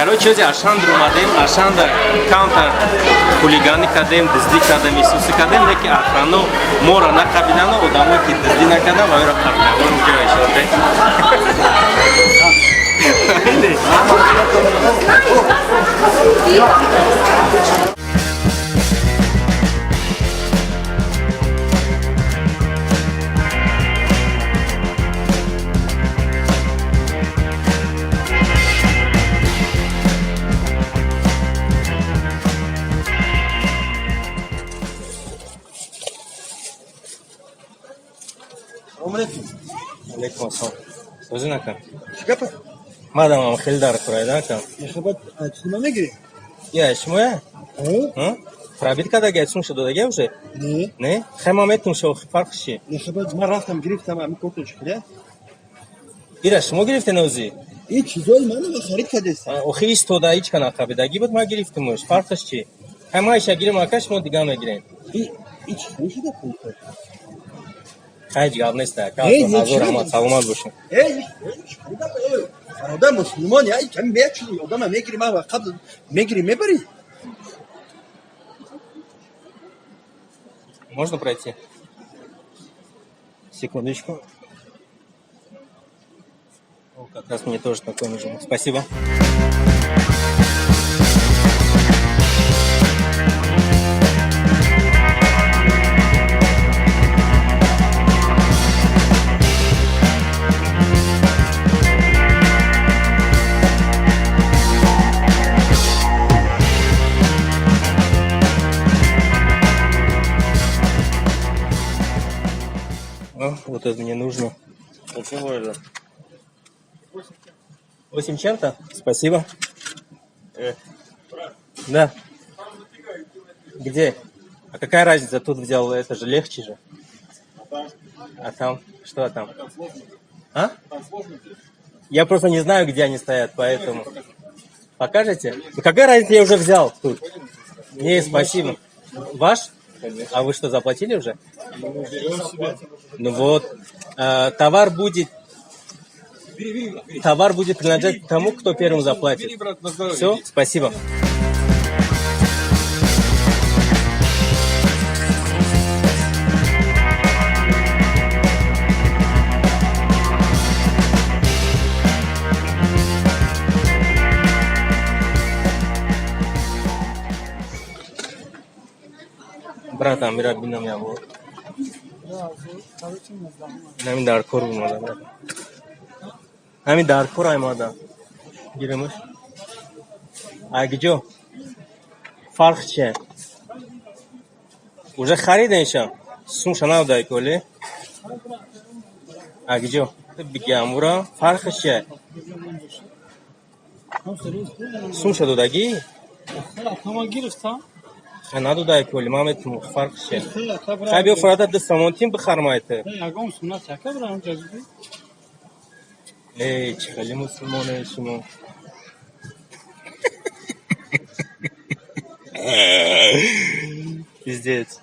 Короче, ози Ашан омадем, Ашанда камтар хулиганӣ кардем, дуздӣ кардем, исуси кардем, лекин охрано моро нақабидану одамое ки дуздӣ накардан, ва ёро қабидан. Онҷо ишоте. Алейкум ассалом. Созӣ накун. Чӣ гапа? Мадамам хеле дар курайда акам. Мехабат чима мегирӣ? Я, шумоя? Пробит кардагия, сумша додагия уже? Не. Не? Хай ман метум шо, фарқ чи? Мехабат ман рафтам гирифтам ами кокоч хӯря. Ира шумо гирифтен ози? Ин чизои мана ма харид кардестам. Охи истода ҳеч кана қабидаги буд, ман гирифтимуш. Фарқаш чи? Хай ман иша гирим ака, шумо дига мегирем. И чӣ шуда пул? Хай ҳеҷ гап нест ака. Эй, Ҳазор раҳмат, саломат бошед. Эй, одам мусулмон, я ками мечи, одама мегири, ман қабл мегири, мебари. Можно пройти? Секундочку. О, как раз мне тоже такой нужен. Спасибо. О, вот это мне нужно. Почему это? 8 чем-то? Спасибо. Да. Где? А какая разница? Тут взял, это же легче же. А там? Что там? А? Я просто не знаю, где они стоят, поэтому. Покажете? Ну какая разница, я уже взял тут. Не, спасибо. Ваш? А вы что, заплатили уже? Ну вот. Товар будет принадлежать тому, кто первым заплатит. Все, спасибо. Братан, мира бинам я вот. Ҳамин дар кор омада, брат. Ҳамин дар кор омада. Гиремаш. А гиҷо? Фарқ чие? Уже хариденша? Сумша надай коли? А гиҷо? Бигамура фарқш чие? Сумша додагӣ? Гирифтам. Хай надодай коли, ман метум фарқ чие? Хай биё фарада ду сомон тим бихармайте. Ягон суннат яка брам ҷазби. Эй, чӣ хеле мусулмоне шумо. Пиздец.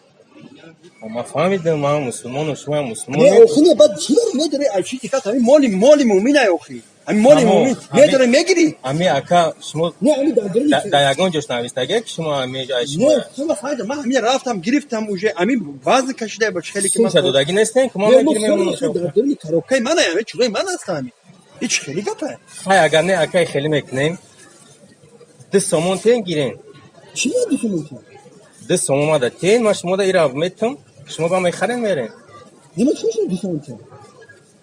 Ман фаҳмидам, ман мусулмону шумо мусулмон. Не, охи не, баъд чӣ дори медори, ай чӣ дикат, ҳамин моли мӯмин ай охи. Ҳамин моли Амо, мӯмин медори мегири. Ами ака, шумо Не, ами дар даруни дар ягон ҷош навистагия ки шумо ами ай шумо Не, шумо файда, ман ҳамин рафтам гирифтам уже, ами вазн кашида ба хеле ки ман сумша додагӣ нестем, ки мо Не, мо мегирем. хеле дар даруни коробкаи ман ай, ами чизои ман аст ҳамин. Ин чӣ хеле гапа? Хай агар не, акай хеле мекунем. 2 сомон тен гирем. Чӣ ду сомон тен? 2 сомон мада тен, ман шумо да ира метум, шумо ба мехарем мерем. Не, ман чӣ 2 сомон тен?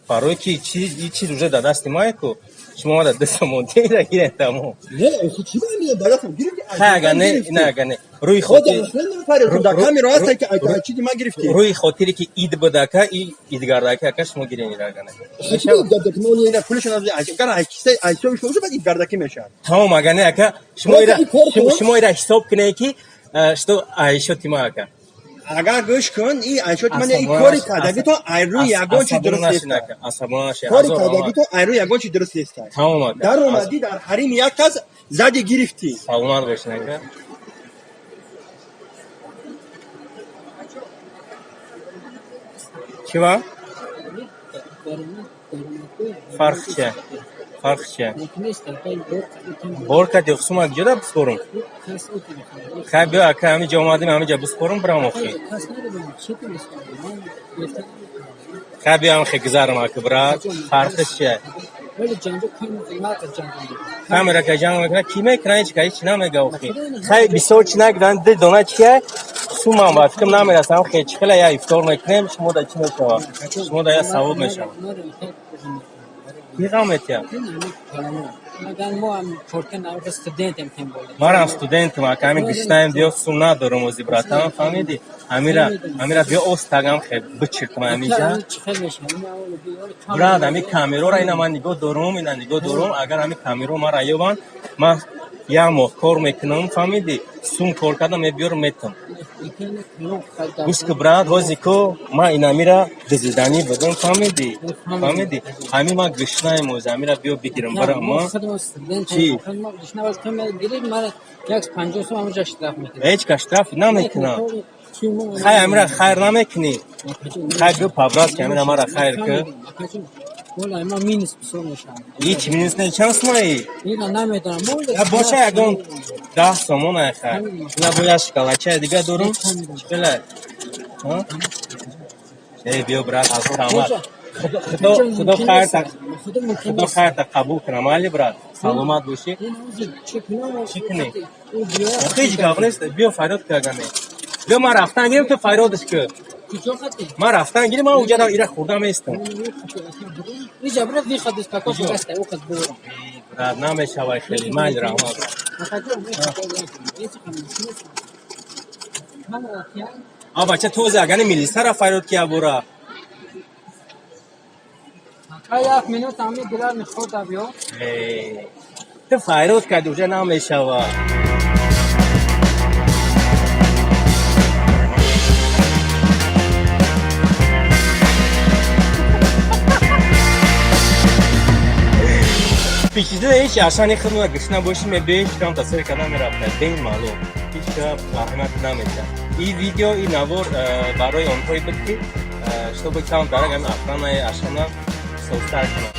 Барои ки чиз и чиз уже дар дасти мае ку, шумо мада 2 сомон тен ира гирем, тамом. Не, охи чӣ ба ами дар дастам гирифти? Хай агар не, не агар не. Рӯи Худ хотир аслан нафари дар камера ҳаст ки ай чизи ман гирифти. Рӯи хотире ки ид буд ака, и идгардаки ака, шумо гирем ира агар не. Тамом, агар не ака, шумо ира шумо ира ҳисоб кунед ки что айшоти ма ака. Агар гӯш кун, и айшоти ман и кори кардаги то айрӯи ягон чи дуруст нест. Асабона нашед. Кори кардаги то айрӯи ягон чи дуруст нест. Тамом ака. Дар омадӣ дар ҳарими як кас зади гирифтӣ. Саломат бошед ака. Чӣ ва? Фарқ чия? Фарқ чия? Бор кади сума куҷода биспорум? Хай, биё, ака, ҳамиҷа омадем, ҳамиҷа биспорум, бирам охи. Хай, биё, ҳамхе гузарам, ака, брат. Фарқиш чия? Камера ка ҷанг мекунад, ки мекунад, ҳеч ка ҳеч намега охи. Хай, бисёр чи нагиранд, ду дона чия? Сумам ба фикрам намерасам, хе чӣ хела я ифтор мекунем, шумо да чӣ мешавад? Шумо да я савоб мешавад. Ки ғам метиҳад? Манам студентам, ака, ҳамин гиштаем, биё, сум надорам ози, братан, фаҳмидӣ? Ҳамира, ҳамира биё, остагам хе бичиртам ҳамиҷа. Брат, ҳами камерора ина ман нигоҳ дорум, ина нигоҳ дорум, агар ҳами камеро мара ёбанд, ман як моҳ кор мекунам, фаҳмидӣ? Сум кор кардам, мебиёрам, метам. Гӯш ку, брат, ҳози ку ман инамира дизиданӣ будам, фаҳмидӣ? Фаҳмидӣ? Ҳамин ман гушнаем ози, ҳамира биё бигирам, барам, ма? Чӣ? Ҳеҷ ка штраф намекунам. Хай, ҳамира хайр намекунӣ? Хай, биё, по-братски ҳамира мара хайр ку. Ҳеҷ минус не, чанд сумаи? Я боша, ягон 10 сомон ай, хай. Ина бо як шоколадчаи дига дорум. Чӣ хела? Эй, биё, брат, аз раҳмат. Худо, Худо, Худо хайрта, Худо хайрта қабул кунам, майли, брат. Саломат бошӣ. Чӣ кунӣ? Ҳеҷ гап нест. Биё, фарёд ку агане. Биё, ман рафтан гирем, ту фарёдаш ку. Ман рафтан гирем, ман уҷа ира хӯрда местам. Брат, намешавай хеле. Майли, раҳмат. А бача, този агани милисара фарёд ки ябора. Як минут ами гирар мехода биё. Ту фарёд карди, уже намешава. Пичида ҳеч ашани худмона гушна бошӣ, мебиёи, ҳеч кам тасвир карда мерафта. Бемаълум. Ҳеч кам аҳамият намедиҳад. Ин видео, ин навор барои онҳое буд, ки чтобы кам дарак ҳамин охранаи Ашана созтар кунад.